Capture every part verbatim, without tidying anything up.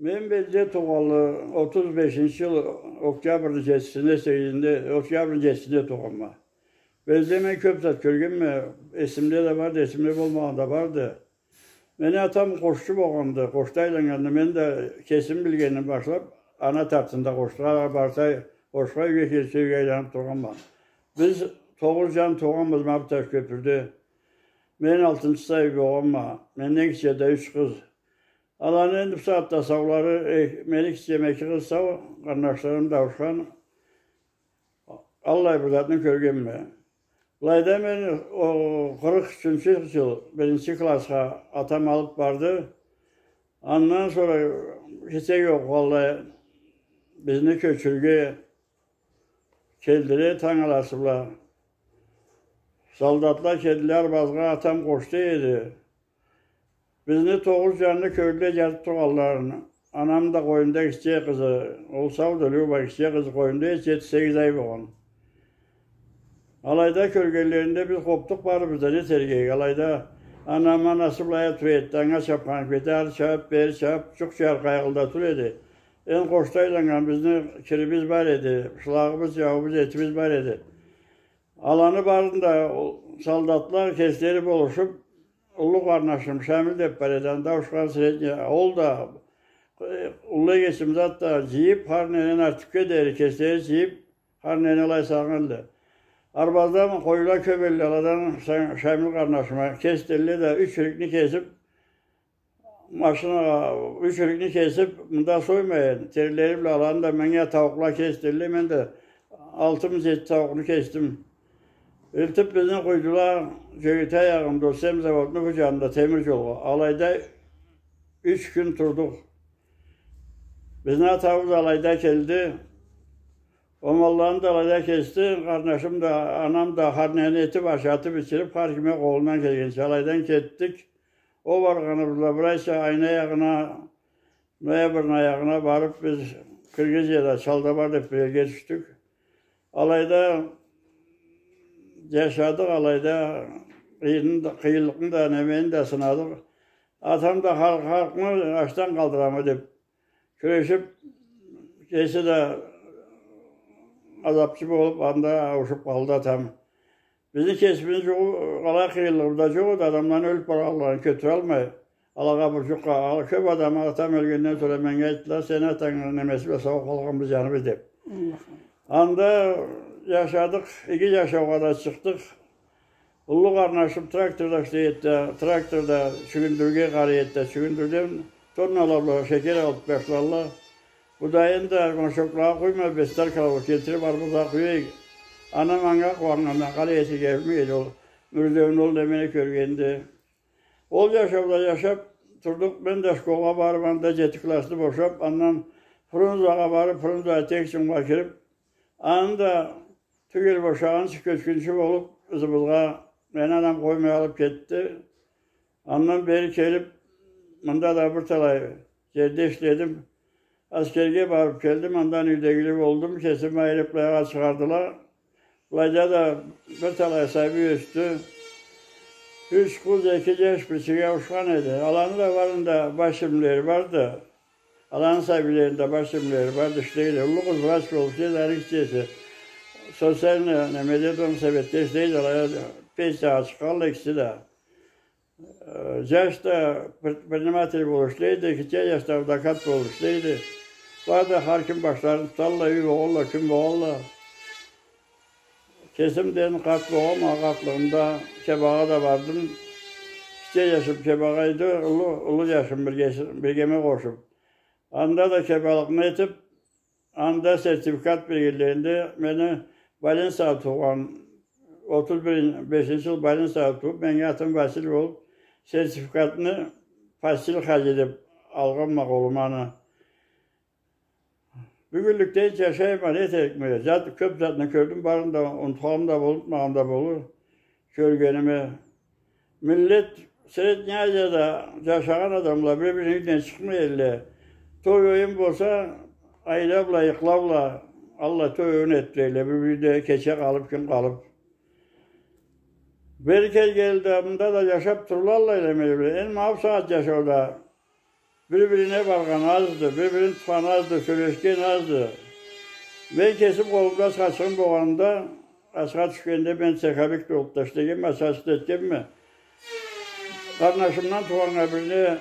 Мен Белиде туугъанлы, отуз бешинчи джыл октябрны джетисинде, сегизинде, октябрны джетисинде туугъанма. Белиде мен кёб зат кёргенме, эсимде да барды, эсимде болмагъан да барды. Мени атам къошчу болгъанды, къошда айланнганды. Мен да кесим билгенден башлаб, ана тартында къошда барса, къошха, юйге келсе, юйге айланыб тургъанма. Биз тогъуз джан туугъанбыз ма бу таш кёпюрде. Мен алтынчы сабий болгъанма. Менден кичи да юч къыз. Аланы энди бу сагъатда саулары, э, мени кичи эки къыз сау, къарнашларым да ауушхан. Аллай бир затны кёргенме. Былайда мен о къыркъ ючюнчю джыл биринчи классха атам алыб барды. Андан сора кесек окъугъанлай бизни кёчюрюрге келдиле танг аласы бла. Солдатла келдиле арбазгъа, атам къошда эди. Бизни тогъуз джанны кёрдюле джатыб тургъанларын. Анам да къойнунда кичи къызы, ол сауду, Люба, кичи къызы къойнунда эди, джети-сегиз ай болгъан. Алайда кёргенлеринде биз къобдукъ барыбыз да, не этерге эдик. Алайда анам анасы былай тура эди, анга чабхан кете, ары чаб, бери чаб, джукъ-джар къайгъылыда тура эди. Энди къошда айланнган бизни кирибиз бар эди, бышылагъыбыз, джауубуз, этибиз бар эди. Аланы барын да солдатла кеслери болушуб, уллу къарнашым Шамил деб бар эди, анда ауушхан средний, ол да, э, уллу эгечим зат да джыйыб, хар ненени артыкъгъа дери кеслери джыйыб, хар ненени алай салгъанды. Арбаздан къоюла кёб эдиле, аладан Ша-, Шамил къарнашыма кес дедиле да, юч ирикни кесиб, машинагъа юч ирикни кесиб, мында соймайын, терилери бла аланы да манга тауукъла кес дедиле, мен да алты мы джети тауукъну кесдим. Элтиб бизни къуйдула Джёгетей аягъында, ол семзаводну бу джанында, темир джолгъа. Алайда юч кюн турдукъ. Бизни атабыз алайда келди. Ол малланы да алайда кесди. Къарнашым да, анам да хар нени этиб, ашатыб, ичириб, хар кимге къолундан келгенча алайдан кетдик. Ол баргъаныбызда бир айча айны аягъына, ноябрны аягъына барыб, биз Киргизияда Чалдабар деб бир джерге тюшдюк. Алайда джашадыкъ, алайда къыйын-, къыйынлыкъны да, немени да сынадыкъ. Атам да хал-, халкъны ачдан къалдырама деб кюрешиб, кеси да азабчы болуб, анда ауушуб къалды атам. Бизни кесибизни джугъу, къалай къыйынлыгъыбыз да джокъ эди, адамланы ёлюб баргъанларын кётюралмай. Алагъа бир джукъгъа, ал-, кёб адам атам ёлгенден сора манга айтдыла, сени атангы немеси бла сау къалгъанбыз джаныбыз деб. Аллах. Анда джашадыкъ, иги джашаугъа да чыкъдыкъ. Уллу къарнашым тракторда ишлей эди да, тракторда чюгюндюрге къарай эди да, чюгюндюрден тоннала бла шекер алыб башлалла. Будайын да мешоклагъа къуймай, бес тарелкала келтириб, арбазгъа къуя эди. Анам анга къууаннгандан къалай этерге билмей эди ол. Мюрзевню ол немени кёргенде. Ол джашауда джашаб турдукъ. Мен да школгъа барыб, анда джети классны бошаб, андан Фрунзагъа барыб, Фрунзада техникумгъа кириб, аны да тюгел бошагъынчы, кёчгюнчю болуб, ызыбызгъа мени анам къоймай алыб кетди. Андан бери келиб, мында да бир талай джерде ишледим. Аскерге барыб келдим, андан юйдегили болдум, кесими айырыб былайгъа чыгъардыла. Былайда да бир талай сабий ёсдю. Юч къыз, эки джаш бирчеге ауушхан эди. Аланы да барыны да баш эмилери барды. Аланы сабийлерини да баш эмилери барды, ишлейди. Уллу къыз врач болуб ишлейди, аны кичиси социальный немеде, дом советде ишлейди, алай пенсиягъа чыкъгъанла экиси да. Э, джаш да предприниматель болуб ишлейди, кичи джаш да адвокат болуб ишлейди. Бары да хар ким башларын туталла, юй богъалла, кюн богъалла. Кесим да энди къарт богъанма, къартлыгъымда кебагъа да бардым. Кичи джашым кебагъа эди, уллу, уллу джашым биргеси-, биргеме къошуб. Анда да кебалыкъны этиб, анда сертификат бергенлеринде мени больницада туугъан, отуз бешинчи джыл больницада тууб, меннге атым Василий болуб, сертификатны Василий хаджи деб алгъанма къолума аны. Бюгюнлюкде джашайма, не этерикме? Зат, кёб затны кёрдюм, барын да унутханым да болур, унутмагъаным да болур кёргениме. Миллет Средняя Азияда джашагъан адамла бир-бирини юйюнден чыкъмай эдиле. Той-оюн болса, айыла бла, йыкъыла бла, аллай той-оюн этдире эдиле, бир-бирде кече къалыб, кюн къалыб. Бери келгенле да, мында да джашаб туралла, аллай немеле бла. Энди ма бусагъат джашауда Бир-бирине баргъан азды, бир-бирин тутхан азды, сёлешген азды. Мен кесим къолумда ачхачыгъым болгъанда, ачха тюшгенде мен цеховик болуб да ишлегенме, ачха этгенме. Къарнашымдан туугъаннга бирине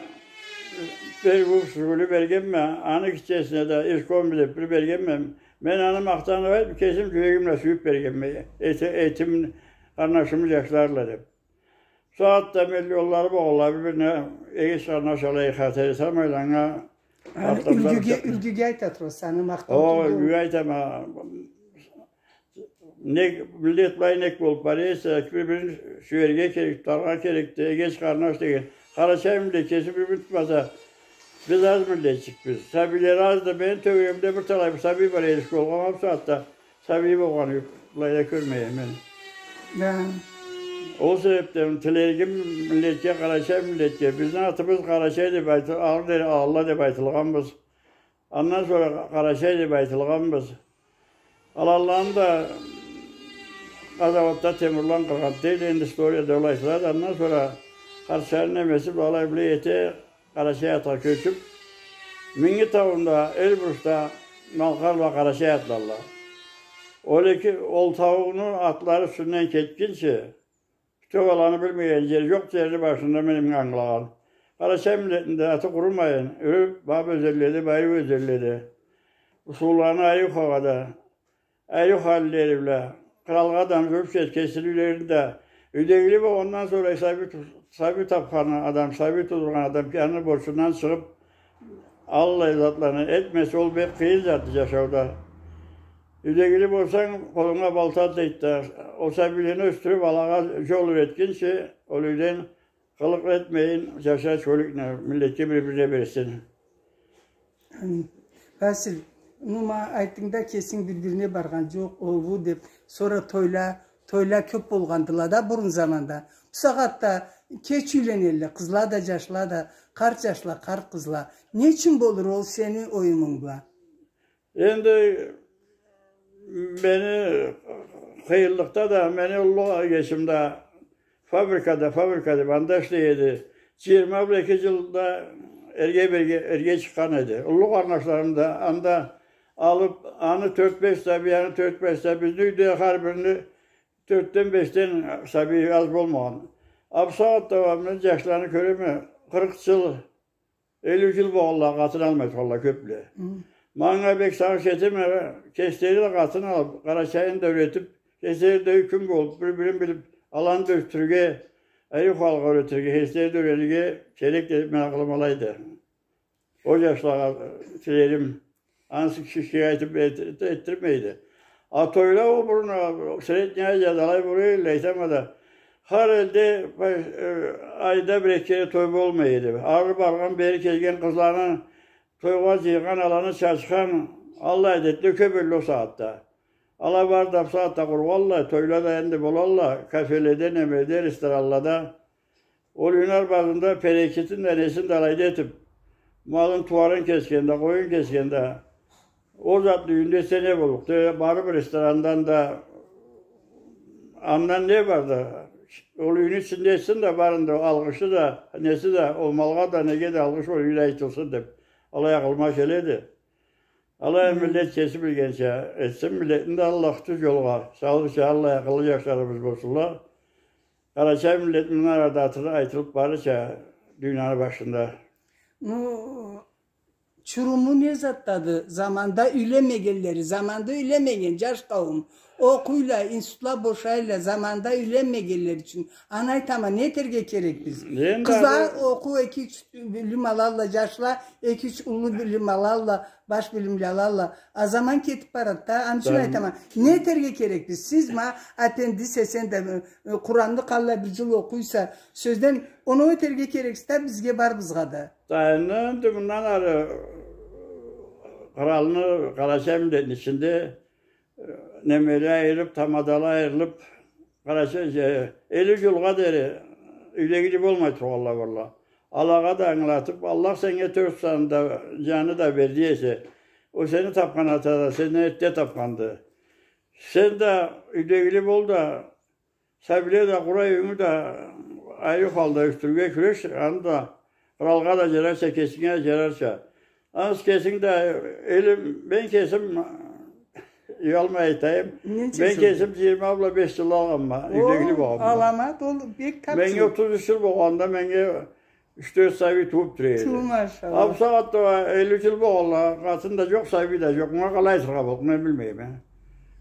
бир буф жигули бергенме, аны гитчесине да ирком деб бир бергенме. Мен аны махтаныб айтмай, кесим жюрегим бла сюйюб бергенме, эте-, этим, къарнашымы жашларла деб. Бусагъатда миллионлары болгъанла бир-бирине эгеч къарнаш алай хатири салмайла анга. Аны артында юлгюге, бир юлгюге айта тураса, аны махтау. О, тюлдю. Юлгюге айтама. Не, миллет былай нек болуб бара эсе, бир-бирин сюерге керек, тутаргъа керекди, эгеч къарнаш деген. Къарачай миллет кеси бир-бирин тутмаса, биз аз миллетчикбиз. Сабийлери азды, мени тёгеремде бир талай бир сабий бар эди, школгъа бармай бусагъатда. Сабий болгъаны былайда кёрмейме мен. Да. Ол себебден тилегим миллетге, къарачай миллетге, бизни атыбыз Къарачай деб айтыл-, алгъын дери Алалла деб айтылгъанбыз. Андан сора Къарачай деб айтылгъанбыз. Алалланы да къазауатда Темурлан къыргъан деб, энди историяда ол айтылады. Андан сора Къарачайны немеси былай-былай эте, Къарачай атха кёчюб, Минги тауунда, Эльбрусда малкъарла, къарачай атлалла. Ол эки, ол тауну атлары юсюнден кетгинчи, бютеу аланы билмеген жер жокъ, жерни башында мен ангылагъан. Къарачай миллетни да аты къурумайын, юрюб, баб ёзенледе, байыры ёзенледе. Усулланы Айыухагъа да, Айыухалилери бла, къралгъа да, жюрюб, кесини юйлерин да, юйдегили болгъандан сора сабий ту-, сабий тапхан адам, сабий туудургъан адам, аны борчундан чыгъыб, аллай затланы этмесе, ол бек къыйын затды жашауда. Юйдегили болсанг, къолунга балта тиеди да, ол сабийлени ёсдюрюб, алагъа жол юретгинчи, ол юйден къылыкъ этмейин, жашач ёлюкне, миллетге бир-бирине берсин. Василь, ну, ма айтдынг да, кесинг бир-бирине баргъан жокъ, ол, бу деб. Сора тойла, тойла кёб болгъандыла да бурун заманда. Бусагъатда кеч юйленелле, къызла да, жашла да, къарт жашла, къарт къызла. Не ючюн болур ол сени оюмунг бла? Энди мени къыйынлыкъда да, мени уллу эгечим да фабрикада, фабрика деб, анда ишлей эди. Жыйырма бир эки жылда эрге берге, эрге чыкъгъан эди. Уллу къарнашларым да анда алыб, аны тёрт-беш сабий, аны тёрт-беш сабий, бизни юйде хар бирини тёртден, бешден сабий аз болмагъан. А бусагъатда мени жашланы кёреме, къыркъ жыл, элли жыл болгъанла, къатын алмай тургъанла кёбле. Хы. Манга бек сагъыш этеме, кеслери да къатын алыб, Къарачайны да юретиб, кеслери да юй-кюн болуб, бир-бирин билиб, аланы да ёсдюрюрге, Айыухалыгъа юретирге, кеслери да юренирге керек деб, мени акъылым алайды. Ол жашлагъа тилерим, ансы киши кишиге айтыб эт-, эт-, этдирмейди. А тойла ол бурун, а, Средняя Азияда алай болур эди, айтама да, хар элде, э, айда бир-эки кере той болмай эди. Ары баргъан, бери келген, къызланы тойгъа жыйгъан, аланы чачхан, аллай адетле кёб элле ол сагъатда. Ала бары да бусагъатда къургъанла, тойла да энди болалла, кафеледе, немеде, ресторанлада. Ол юйню арбазында перекетин да, несин да алайда этиб, малын, тууарын кесгенде, къоюн кесгенде, ол затны юйюнде этсе не боллукъду? Барыб ресторандан да, андан не барды? Ол юйню ичинде этсин да, барында алгъышы да, неси да, ол малгъа да, неге да алгъыш ол юйде айтылсын деб, алай акъылыма келеди. Алай а миллет кеси билгенча этсин, миллетни да Аллах тюз жолгъа салырча, аллай акъыллы жашларыбыз болсунла. Къарачай миллет мындан ары да айтылыб барырча дунияны башында. Ну, чуруму не затдады? Заманда юйленмегенлери, заманда юйленмеген жаш къауум. Окъуйла, институтла бошайла, заманда юйленмегенлери ючюн. Аны айтама, не этерге керекбиз? Энди къызла окъуу, эки-юч билим алалла, жашла эки-юч уллу билим алалла, баш билимли алалла. А заман кетиб барады да, аны ючюн айтама. Не этерге керекбиз? Сиз ма, апендис эсен да, э, Къуранны къаллай бир жыл окъуйса, сёзден, оноу этерге керексиз да бизге, барыбызгъа да. Да энди мындан ары къралны, Къарачай миллетни ичинде немеле айырылыб, тамадала айырылыб, къарачай, э, элли жылгъа дери юйдегили болмай тургъанла барла. Алагъа да ангылатыб, Аллах сеннге тёрт саны да, жаны да берди эсе, ол сени тапхан ата да сенден эртде тапханды. Сен да юйдегили бол да, сабийле да къура, юйюнгю да айыу халда ёсдюрюрге кюреш, аны да Къралгъа да джарарча, кесинге да джарарча. Ансы кесинг да, элим, мен кесим, уялмай айтайым, мен кесим джыйырма бла беш джылда алгъанма, юйдегили болгъанма. Аламат, ол бек кёп. Меннге отуз юч джыл болгъанда, меннге юч-тёрт сабий тууб тура эди. Тю, машалла. А бусагъатда элли джыл болгъанла, къатын да джокъ, сабий да джокъ. Мынга къалай айтыргъа боллукъ, мен билмейме.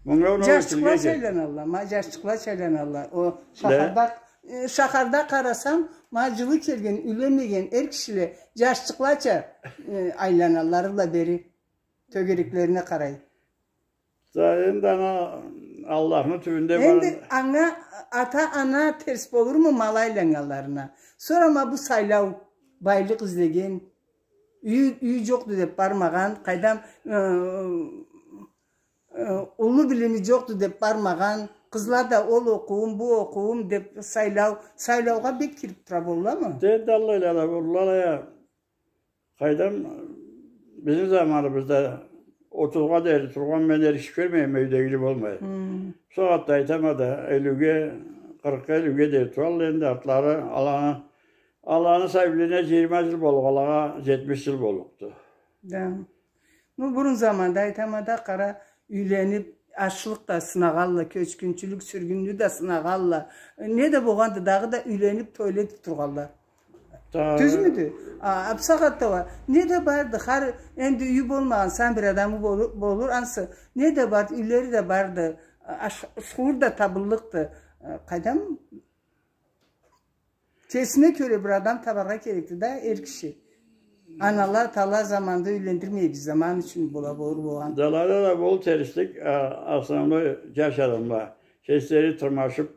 Мынга оноу... Джашчыкълача айланалла, ма, джашчыкълача айланалла. О шахарда, э, шахарда къарасам, ма, джылы келген, юйленмеген эр кишиле джашчыкълача, э, айланалла ары бла бери, тёгереклерине къарай. Да энди ана Аллахны тюбюнде бар. Энди анга ата-ана терс болурму ма алай айланнганларына? Сора ма бу сайлау, байлыкъ излеген, юй, юй джокъду деб бармагъан, къайдам, э, э, уллу билими джокъду деб бармагъан, къызла да ол окъуум, бу окъуум деб сайлау, сайлаугъа бек кириб тура болламы? Энди аллайла да болла я. Къайдам, бизни заманыбызда отузгъа дери тургъан мен эр киши кёрмейме, юйдегили болмай. Хы. Бусагъатда айтама да, эллиуге, къыркъгъа, эллиуге дери туралла энди, артлары, аланы, аланы сабийлерине джыйырма джыл боллукъ, алагъа джетмиш джыл боллукъду. Да. Ну, бурун заманда айтама да, къара, юйлениб, ачлыкъ да сынагъалла, кёчгюнчюлюк, сюргюнню да сынагъалла. Не да болгъанды, дагъыда юйлениб, тойлу этиб тургъалла. Да. Тюзмюдю? А, а бусагъатда уа не да барды, хар, энди юй болмагъан сан бир адамы болу-, болур, ансы, не да барды, юйлери да барды, а, аш-, шуур да табыллыкъды. А, къайдам? Кесине кёре бир адам табаргъа керекди да, эр киши. Анала, атала заманда юйлендирмейбиз, заман ючюн бола, болур болгъан. Далада да болур терслик, а, основной джаш адамла кеслери тырмашыб,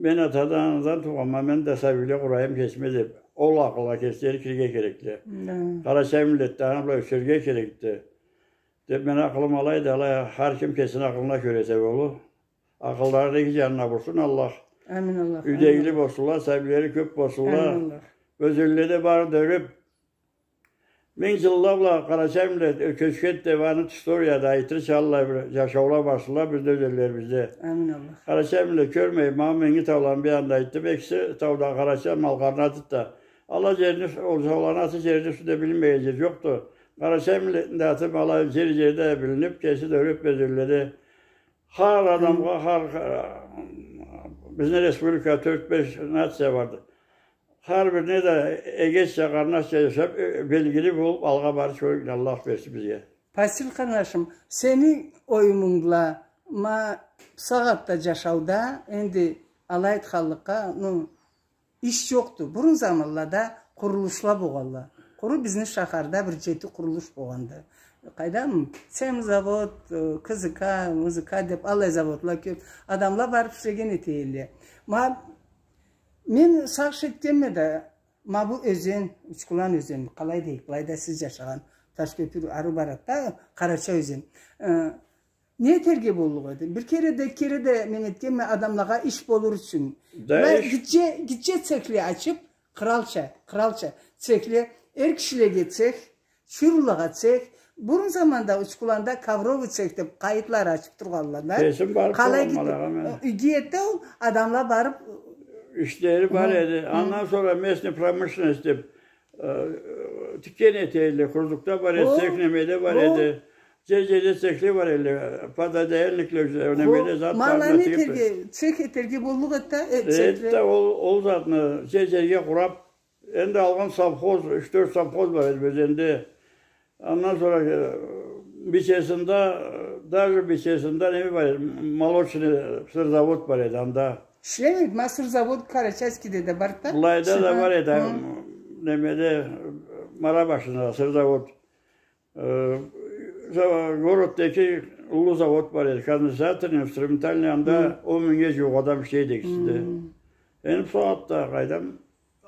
мен атадан, анадан туугъанма, мен да сабийле къурайым кесиме деб, ол акъылгъа кеслери кирирге керекди. Да. Къарачай миллетни аны бла ёсерге керекди. Деб, мен акъылым алайды, алай, хар ким кесини акъылына кёре эте болур. Акъылларын иги джанына бурсун Аллах. Амин, Аллах. Юйдегили болсунла, сабийлери кёб болсунла. Амин, Аллах. Ёзенледе бары да ёреб, минг джылла бла къарачай миллет, э, кёчген деб, аны историяда айтырча, аллай бир джашаула барсынла бизни ёзенлерибизде. Амин, Аллах. Къарачай миллет кёрмей, ма Минги тауланы бир янында айтдым, экиси тауда къарачай малларын атыб да. Ала джерни, ол тауланы аты джерни юсюнде билинмеген джер джокъду. Къарачай миллетни да аты ма алай джер-джерде билиниб, кеси да ёреб ёзенледе. Хар адамгъа, хар, бизни республикада тёрт-беш нация барды. Хар бирине да эгечча, къарнашча джашаб, э, белгили болуб, алгъа барыб, шо Аллах берсин бизге. Пасил къарнашым, сени оюмунг бла, ма, бусагъатда джашауда, энди алай айтханлыкъгъа, ну, иш джокъду. Бурун заманлада къурулушла болгъанла. Къуру бизни шахарда бир джети къурулуш болгъанды. Къайдам, цемзавод, э, К З К, М З К деб, аллай заводла кёб. Адамла барыб ишлеген эте элле. Ма, мен сагъыш этгенме да, ма бу ёзен, Учкулан ёзен, къалай дейик, былайда сиз джашагъан, Ташкёпюр ары барады да, Къарача ёзен. Э, Не этерге боллукъ эди? Бир кере да, эки кере да мен этгенме адамлагъа иш болур ючюн. Да, иш. Гитче, гитче цехле ачыб, къралча, къралча цехле, эр кишилеге цех, чуруллагъа цех. Бурун заманда Учкуланда ковровый цех деб къайытла ачыб тургъанла да. Кесим барыб тургъанма дагъы мен. Къалай гитиб, иги эте ол, адамла барыб. Ишлери бар эди. Андан сора местный промышленность деб Э, тикен эте элле, Курдукда бар эди, цех, немеде бар эди. Джер-джерде цехле бар элле, плододеяльникле, немеле зат бар. Ма аланы этерге, цех этерге боллукъ эди да, э, цехле. Эди да, ол, ол затны джер-джерге къураб, энди алгъан совхоз, юч-тёрт совхоз бар эди Ёзенде. Андан сора, э, Бичесинде, даже Бичесинде неме бар эди, молочный сырзавод бар эди анда. Ишлемейди, ма сырзавод Карачаевскийде да барды да. Былайда да бар эди, немеде, Мара башында сырзавод. Э, городда эки уллу завод бар эди, конденсаторный, инструментальный, анда он мингнге джууукъ адам ишлейди экисинде. Энди бусагъатда къайдам,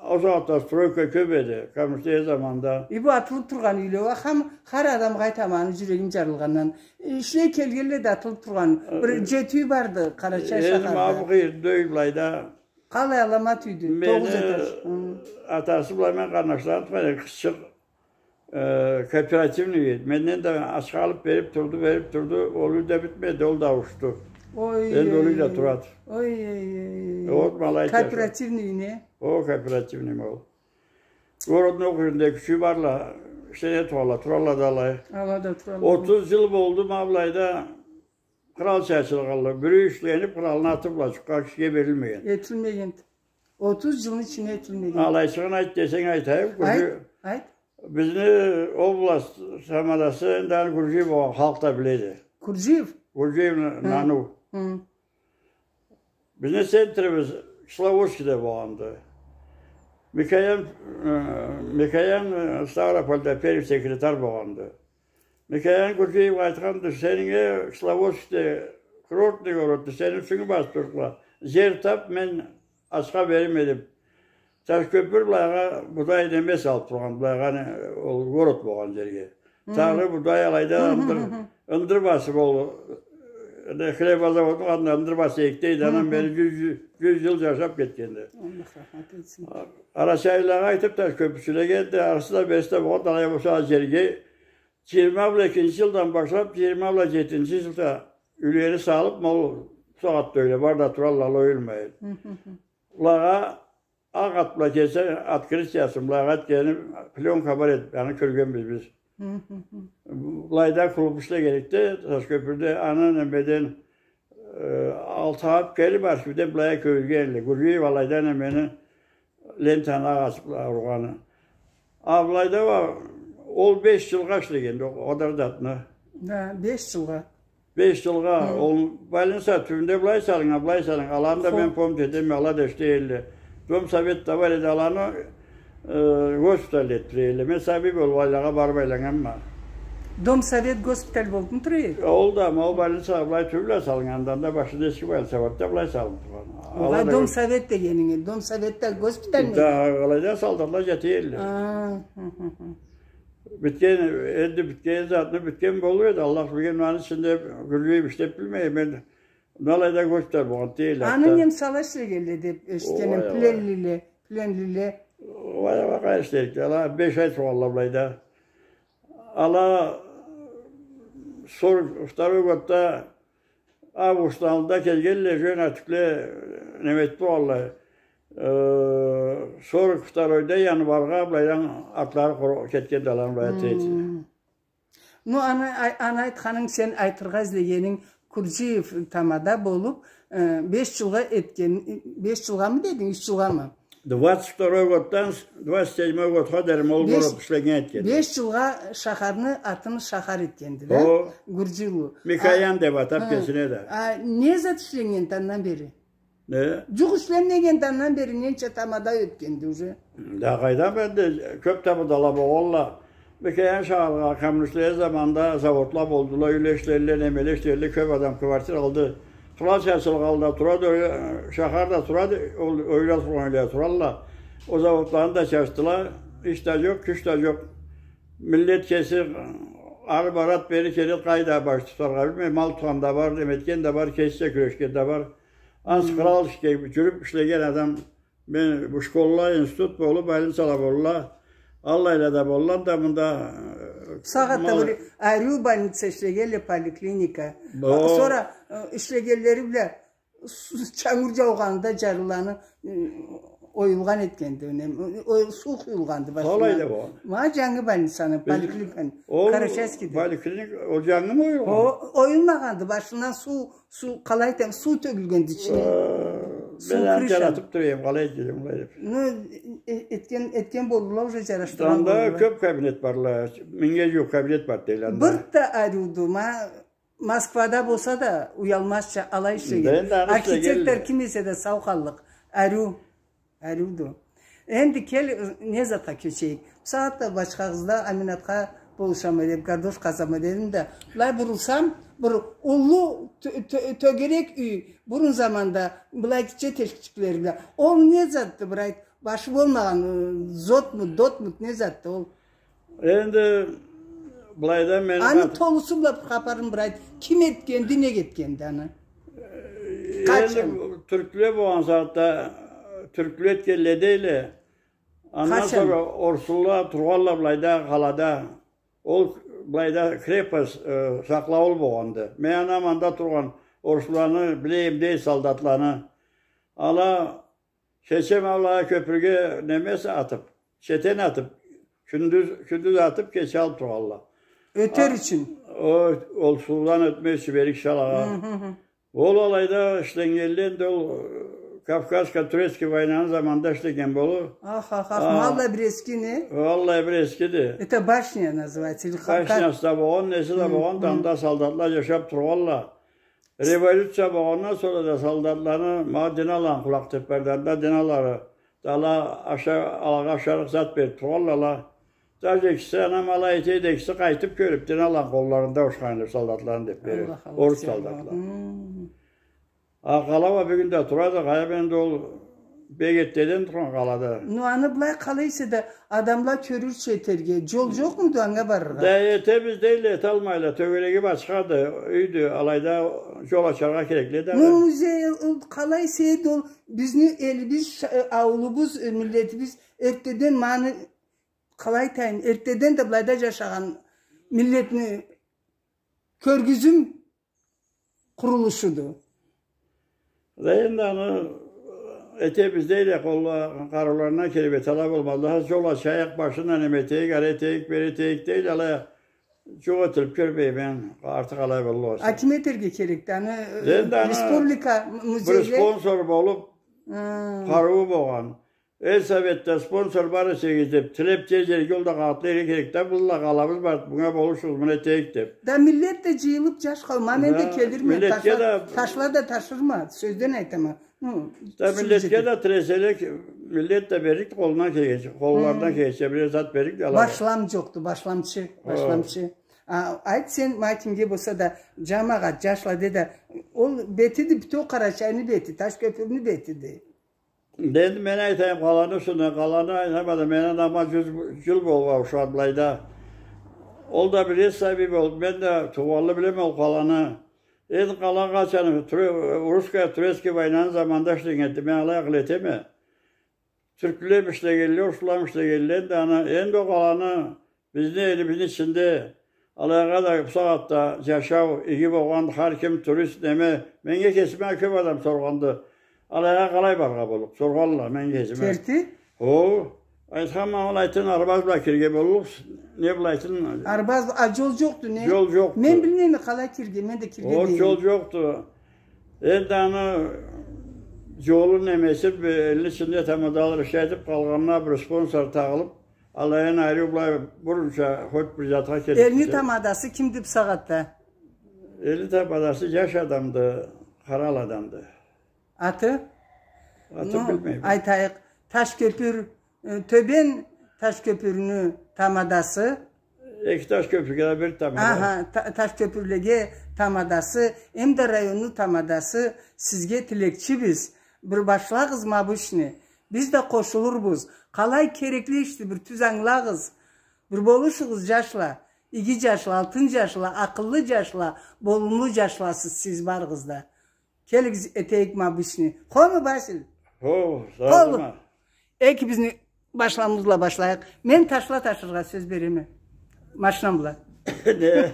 Ол сагъатда стройка кёб эди, Камышлы заманда. Э, бу атылыб тургъан юйле уа, хар адамгъа айтама, аны джюрегим джарылгъандан. Ишлей келгенле да атылыб тургъан. Бир джети юй барды Къарачай шахарда. Ма бу къыйырда юй былайда. Къалай аламат юйдю, тогъуз этаж. Атасы бла мен къарнашланы тукъан эдик, къызчыкъ, э, кооперативный эди. Менден да ачха алыб бериб турду, бериб турду. Ол юй да битмеди, ол да ауушду. Энди ол юй да турады. Ой, ой, ой. Э, ол ма алай. Кооперативный юй не? О, кооперативный ма ол. Городну округунда кючю барла, ишлене туралла, туралла да алай. Ала да туралла. Отуз джыл болду, ма былайда къралчачылыкъ аллы. Бирев ишленип, къралны аты бла джукъгъан кишиге берилмеген. Этилмеген. Отуз джылны ичинде этилмеген. Алайчыгъын айт десенг, айтайым. Айт, айт. Бизни область тамадасы энди аны Гурджиев болгъан, халкъ да биледи. Гурджиев? Гурджиев Нану. Бизни центрибиз Кисловодскеде болгъанды. Микоян, э, Микоян, э, Ставропольда первый секретарь болгъанды. Микоян Гурджиевге айтханды: «Сенинге Кисловодскеде курортный городду, сени юсюнге басып турукъла. Джер тап, мен ачха берирме», — деп. Ташкёпюр былайгъа будай неме салып тургъан, былайгъа не, ол город болгъан джерге. Тагъы будай алайда ындыр, ындыр басып ол, э, хлебозаводну къатында ындыр басып эклейди. Андан бери джюз, джюз джыл джашап кетгенди. Аллах рахмат этсин. Къарачайлылагъа айтып, ташкёпюрчюлеге да, арысы да, бериси да болгъан, алай болса, джерге джыйырма бла экинчи джылдан башлап, джыйырма бла джетинчи джылда юйлени салып, ма ол сагъатда юйле бар да туралла, оюлмай. Былагъа акъ ат бла келсе, открытиясын былайгъа этгени, плёнка бар эди, аны кёргенбиз биз. Былайда клуб ишлегенликде, Ташкёпюрде, аны немеден, э, алып келип, архивден былайгъа кёргюзтгенле. Гурджиев алайда немени, лентаны агъачны ургъаны. А былайда уа ол беш джылгъа ишлегенди, о, о да затны. Да, беш джылгъа. Беш джылгъа, ол больница тюбюнде былай салыннга, былай салыннга. Аланы да мен помнить этеме, ала да ишлей элле. Дом совет да бар эди, аланы, э, госпиталь этдире элле. Мен сабий болуп, айлагъа барып айланнганма. Дом совет госпиталь болуп тура эди? Ол да, ма ол больница былай тюбю бла салыннга, андан да башында эски больница барды да, былай салынып тургъан. Огъай, дом совет дегенинг, дом совет да госпитальмы? Да, алайда солдатла джата элле. А, хы, хы, хы. Битген, энди битген затны битген болур эди. Аллах билген, аны ичинде Гурджиев ишлеп билмей, мен, алайда госпиталь болгъан дегенле. Аны немсала ишлегенле деп эшитгенме, пленлиле, пленлиле. Уа, уа, къайсы ишлейдиле. Ала беш ай тургъанла былайда. Ала сорок второй годда августну аллында келгенле, жён а тюкле, неме этип тургъанла. Э, сорок второйда январьгъа былайдан атлары къуру кетгенди аланы, былайда третий. Ну, аны, ай-, аны айтханынг, сен айтыргъа излегенинг, Курджиев тамада болуп, э, беш жылгъа этген, беш жылгъамы дединг, юч жылгъамы? Двадцать второй годдан с-, двадцать седьмой годха дери ма ол болуп ишленнген этгенди. Беш жылгъа шахарны атын шахар этгенди да, Гурджиев. Микоян деп атап кесине да. А не зат ишленнгенди андан бери? Не? Джукъ ишленмегенди андан бери, ненча тамада ётгенди уже. Да къайдан, энди кёп тамадала болгъанла. Микоян шахаргъа коммунистлени заманында заводла болдула, юйле ишледиле, немеле ишледиле, кёп адам квартира алды. Къралчачылыкъ алда турады, э, шахар да турады, ол, юйле тургъан юйле туралла. Ол заводланы да чачдыла, иш да джокъ, кюч да джокъ. Миллет кеси ары барад, бери келед, къайда баш тутаргъа билмей, мал тутхан да бар, неме этген да бар, кесича кюрешген да бар. Ансы кърал ишге джюрюп ишлеген адам. Мен бу школла, институт болуп, больницала болла, аллайла да болла да мында, э, сагъатда бир ариу больница ишлегенле, поликлиника. Сора, э, ишлегенлери бла су-, чангур джаугъанда джарлыланы, э, оюлгъан этгенди, неме, суу къуюлгъанды башына. Алай да болгъан. Ма джангы больницаны, поликлиниканы, Карачаевскийде. Поликлиник, ол джангымы оюлгъан? О, оюлмагъанды, башындан суу Суу, къалай айтайым, суу тёгюлгенди ичине. Суу, крыша. Мен аны джаратып тура эдим, къалай этгеним, къалай деп. Ну, э-, этген, этген болурла, уже джарашдыргъан болурла. Анда кёп кабинет барла, мингнге джууукъ кабинет бар дейле анда. Бир да ариуду, ма, Москвада болса да, уялмазча алай ишлеген. Архитектор ким эсе да сау къаллыкъ. Ариу. Ариуду. Энди кел, не затха кёчейик. Бусагъатда башхагъызда Аминатха болушама деп, гардош къазама дедим да, былай бурулсам, бир уллу тё-, тё-, тёгерек юй, бурун заманда былай гитче тешикчиклери бла. Ол не затды, бир айт, башы болмагъан, э, зодму, дотму, не затды ол? Энди былайда мени... Аны толусу бла бир хапарын бир айт. Ким этгенди, нек этгенди аны? Э, къачан? Энди тюркле болгъан сагъатда, тюркле этгенле дейле. Андан сора орусла тургъанла былайда, къалада. Ол былайда крепость, э, сакълауул болгъанды. Мен анам анда тургъан орусла, билейим дей солдатланы. Ала Кече ма былай кёпюрге немеси атып, Четен атыб, кюндюз, кюндюз атыб, кече алыб тургъанла. Ётер ючюн. О, ол суудан ётмез ючюн, бери киши алагъа. Ол алайда ишленнгенле энди ол, э, Кавказско-турецкий войнаны заманында ишленнген болур. Ах, ах, ах, маллай бир эски, не? Валлахи, бир эскиди. Это башня называется, или ха-, башнясы да болгъан, неси да болгъан, да анда солдатла джашаб тургъанла. Революция болгъандан сора да солдатланы, ма, дин аланы къулакъ теппелеринде, дин алары, да ала аша-, алагъа ашарыкъ зат бериб тургъанла. Даже экиси, анам алай эте эди, экиси къайтыб кёрюб, дин аланы къолларында ушханлы солдатланы деб бериб. Аллах, Аллах, орус солдатла. А къала уа бюгюн да турады, къайда энди ол бек эртдеден тургъан къалады. Ну, аны былай къалай эсе да адамла кёрюрча этерге, джол джокъмуду анга барыргъа? Да этебиз дейле, эталмайла, тёгереги башхады, юйдю, алайда джол ачаргъа керекли да. Ну, музей, ол къалай эсе да ол бизни элибиз, ша-, э, аулубуз, э, миллетибиз эртдеден, ма аны къалай айтайым, эртдеден да былайда джашагъан миллетни кёргюзюм къурулушуду. Да энди аны этебиз дейле, къолла-, къарыуларындан келиб эталлыкъ болмадыла. Джол ачайыкъ, башындан неме этейик, ары этейик, бери этейик дейле, алай джукъ этилиб кёрмейме, артыкъ алай боллукъ эсе. А ким этерге керекди аны, э, республика, м-, музейле? Бир спонсор болуб, къарыуу болгъан. Эл Советде спонсор бар эсегиз деб, тилеб, тез джерге ол да къагъытла эрге керек да, быллай къалабыз бар, мынга болушугъуз, муну этейик деб. Да миллет да джыйылыб, джаш къауум, ма мен да келирме, миллетге ташла да, ташла да ташырма, сёзден айтама. Хы, да миллетге да тилеселе, миллет да берлик, къолундан келгенча, къолларындан келгенча бир зат берлик да алады. Башлам джокъду, башламчы, башламчы. А, айт сен, ма кимге болса да, джамагъат, джашла де да, ол бетиди, бютеу Къарачайны бети, Ташкёпюрню бетиди. Энди мен айтайым къаланы юсюнден, къаланы айтаман да, мен анама джюз джыл боллукъ ушады былайда. Ол да бир эс сабий болуб, мен да туугъанлы билеме ол къаланы. Энди къала къачан, туре-, русско-турецкий войнаны заманында ишленнгенди, мен алай акъыл этеме. Тюрклемиш дегенле, орусламыш дегенле, энди аны, энди ол къаланы бизни элибизни ичинде алайгъа да бусагъатда джашау иги болгъан, хар ким турист, неме, меннге кесиме кёб адам соргъанды. Алайгъа къалай барыргъа боллукъ? Соргъанла меннге кесиме. Керти? Хо, айтханма, ол айтын, арбаз бла кирирге боллукъ, не бла айтын? Арбаз, а джол джокъду, не? Джол джокъду. Мен билмейме къалай кирирге, мен да кирирге дейим. Ол джол джокъду. Энди аны джолу немеси, бир элни ичинде тамадалары ишайтыб къалгъанына бир спонсор тагъылыб, алайын айры былай бурунча хоть бир затха келиб. Элни тамадасы кимди бусагъатда? Элни тамадасы джаш адамды, къарал адамды. Аты? Атын билмейме. Айтайыкъ, Ташкёпюр, э, Тёбен Ташкёпюрню тамадасы. Эки Ташкёпюрге да бир тамада. Аха, Та-, Ташкёпюрлеге тамадасы, эм да районну тамадасы, сизге тилекчибиз. Бир башлагъыз ма бу ишни. Биз да къошулурбуз. Къалай керекли ишди, бир тюз ангылагъыз. Бир болушугъуз, джашла. Иги джашла, алтын джашла, акъыллы джашла, болумлу джашласыз сиз барыгъыз да. Келигиз, этейик ма бу ишни. Хому, Василь? Хо, сау болма. Экибизни башламыбыз бла башлайыкъ. Мен ташла ташыргъа сёз береме. Машинам бла. Не?